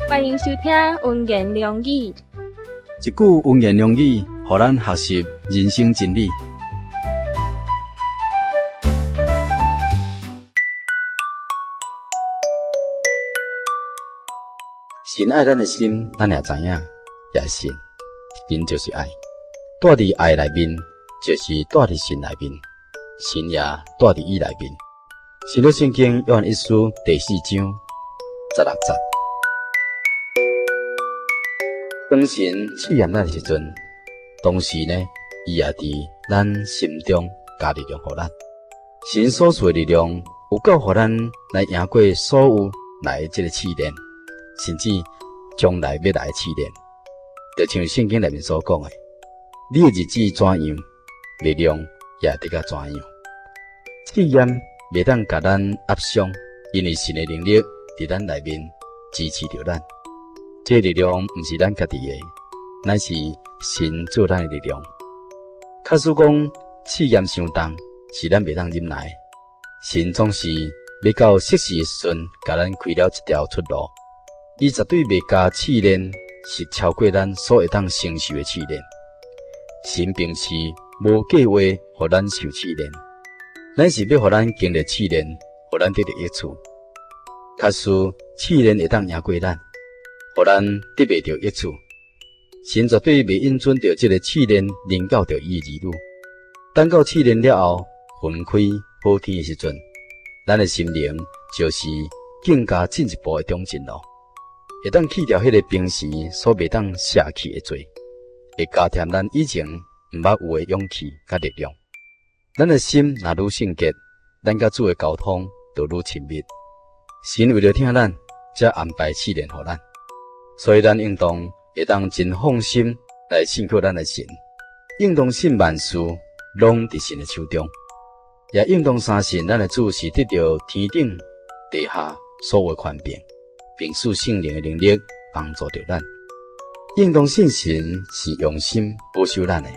歡迎收聽溫言良語。一句溫言良語，予咱學習人生真理。神愛咱的心，咱也知影，也信，神就是愛。住佇愛內面，就是住佇神內面，神也住佇伊內面。新約聖經約翰一書第四章十六節。當神試驗咱的時陣，同時呢，伊也佇咱心中加力量予咱。神所賜的力量有夠予咱來贏過所有來的這个試煉，甚至將來欲來的試煉。就像聖經內面所講的，你的日子怎樣，力量也得甲怎樣。試驗袂當共咱壓傷，因為神的能力佇咱內面支持著咱。這力量毋是咱家己的，乃是神做咱的力量。假使講試驗傷重，是咱袂當忍耐。神總是欲到適時的時陣，共咱開了一條出路。伊絕對袂共試煉是超過咱所會當承受的試煉。神並是無計劃予咱受試煉，乃是欲予咱經歷試煉，予咱得著益處。假使試煉會當贏過咱，予咱得袂著益處，神絕對袂允准著這个試煉臨到著伊的兒女。等到試煉了後，雲開好天的時陣，咱的心靈就是更加進一步的長進咯。會當去掉彼个平時所袂當卸去的罪，會加添咱以前毋捌有的勇氣佮力量。咱的心若愈聖潔，咱佮主的交通就愈親密。神為著疼咱，才安排試煉予咱，所以咱應當會當真放心來信靠咱的神，應當信萬事攏佇神的手中，也應當相信咱的主是得著天頂地下所有的權柄，並賜聖靈的能力幫助著咱。應當信神是用心保守咱的，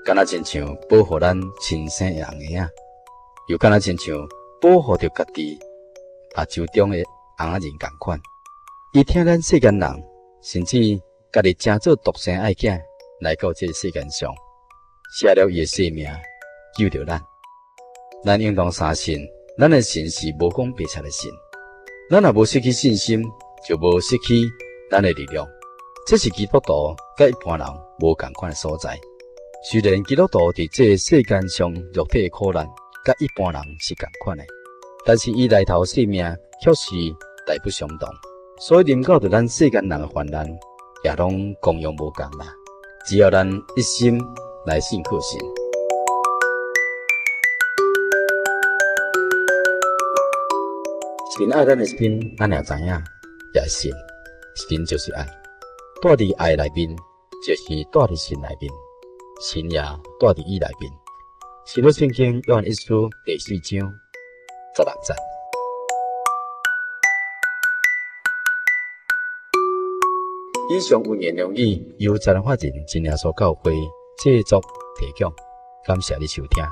敢若親像保護咱親生的翁仔，又敢若親像保護著家己目睭中的翁仔仁仝款。伊疼咱世間人，甚至家己成做獨生愛囝來到這个世間上，捨了伊的性命救著咱。咱應當相信，咱的神是無講白賊的神。咱若無失去信心，就無失去咱的力量。這是基督徒佮一般人無仝款的所在。雖然基督徒佇這个世間上肉體的苦難，佮一般人是仝款的，但是伊內頭性命卻是大不相同。所以臨到著咱世間人的患難，也攏同樣無仝啦。只要咱一心來信靠神。神愛咱的心，咱也知影，也信，神就是愛。住佇愛內面，就是住佇神內面，神也住佇伊內面。新約聖經約翰一書第四章十六節。以上溫言良語由財團法人真耶穌教會製作提供，感謝你收聽。